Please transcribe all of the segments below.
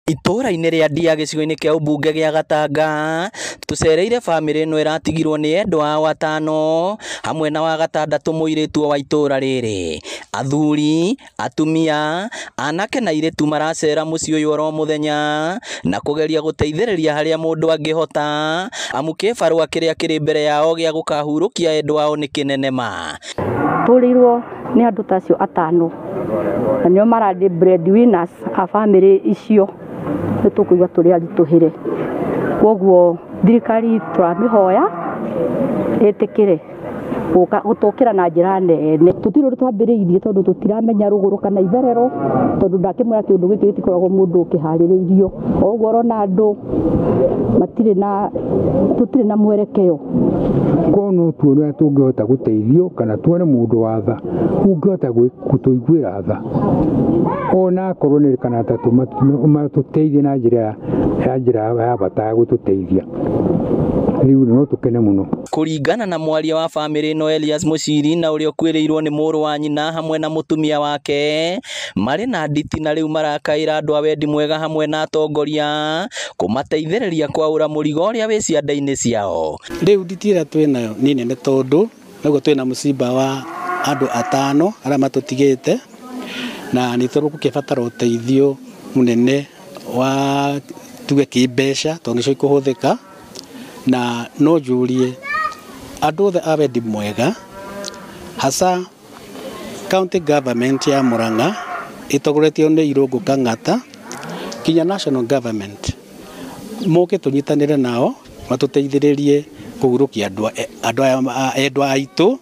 Itũũra-inĩ rĩa Ndia gĩcigo-inĩ kĩa ũmbunge gĩa Gatanga, tũcereire bamĩrĩ ĩno ĩratigirwo nĩ endwa ao atano hamwe na wa gatandatũ mũirĩtu wa itũũra rĩrĩ. Athuri, atumia, anake na airĩtu maracera mũciĩ ũyũ oro mũthenya na kũgeria gũteithĩrĩria harĩa mũndũ angĩhota, amu kĩbarũa kĩrĩa kĩrĩ mbere yao gĩa gũkahurũkia endwa ao nĩ kĩnene ma. Tũrĩirwo nĩ andũ ta acio atano na nĩo mararĩ breadwinners a bamĩrĩ icio, nĩ tũkũigua tũrĩ aritũhĩre. Koguo thirikari tũramĩhoya ĩtĩkĩre gũtũkĩra na njĩra nene. Tũtirĩ ũndũ twambĩrĩirie tondũ tũtiramenya rũgũrũ kana itherero, tondũ ndakĩmwĩra kĩũndũ gĩkĩ gĩtikoragwo mũndũ ũkĩharĩrĩirio. O ũguo ũrona andũ matirĩ na, tũtirĩ na mwerekeo. Korwo no tuone ũrĩa tũngĩhota gũteithio kana tuone mũndũ wa tha ũngĩhota gũtũiguĩra tha, ona akorwo nĩ kana atatũ matũteithie na njĩra ya njĩra ya bata ya gũtũteithia. Rĩu no tũkene mũno. Kũringana na mwaria wa bamĩrĩ ĩno Elias Mũciri na ũrĩa ũkuĩrĩirwo nĩ mũrũ wa nyina hamwe na mũtumia wake, marĩ na nditi na rĩu marakaĩra andũ a wendi mwega hamwe na atongoria kũmateithĩrĩria kwaũra mũrigo ũrĩa wĩ ciande-inĩ ciao. Rĩu nditi ĩrĩa twĩ nayo nĩ nene tondũ naguo twĩna mũcimba wa andũ atano arĩa matũtigĩte, na nĩ tũgũkĩbatara ũteithio mũnene wa tuge kĩmbeca tondũ nĩcio ikũhũthĩka. Na no njũrie andũ othe a wendi mwega, hasa county government ya Murang'a ĩtongoretio nĩ Irũngũ Kang'ata kinya national government, moke tũnyitanĩre nao matũteithĩrĩrie kũhurũkia andũ aya endwa aitũ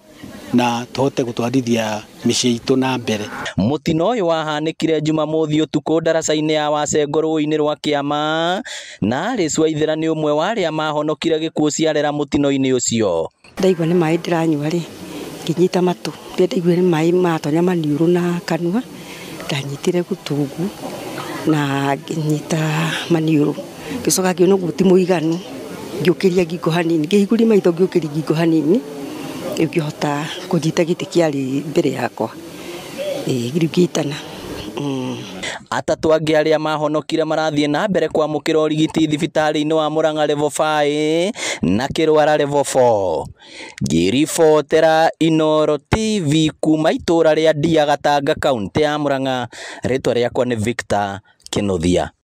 na tũhote gũtwarithia mĩciĩ itũ na mbere. Mũtino ũyũ wahanĩkire Jumamothi ũtukũ ndaraca-inĩ ya Wacengo rũĩ-inĩ rwa Kĩama, na Alice Waithera nĩ ũmwe wa arĩa mahonokire gĩkuũ ciarera mũtino-inĩ ũcio. Ndaigua nĩ maĩ ndĩranyua rĩ, ngĩnyita matũ, rĩrĩa ndaiguire nĩ maĩ matonya maniũrũ na kanua, ndanyitire gũtũ ũguo na ngĩnyita maniũrũ, ngĩcoka ngĩona ũguo ti mũiganu, ngĩũkĩria ngingo hanini, ngĩhingũria maitho ngĩũkĩria ngingo hanini, rĩu ngĩhota kũnyita gĩtĩ kĩarĩ mbere yakwa, rĩu ngĩitana. Atatũ angĩ arĩa mahonokire marathiĩ na mbere kwamũkĩra ũrigiti thibitarĩ-inĩ wa Murang'a level 5 na Kĩrwara level 4. Ngĩribotera Inooro TV kuma itũũra rĩa Ndia Gatanga kaunti ya Murang'a, rĩtwa rĩakwa nĩ Victor Kĩnuthia.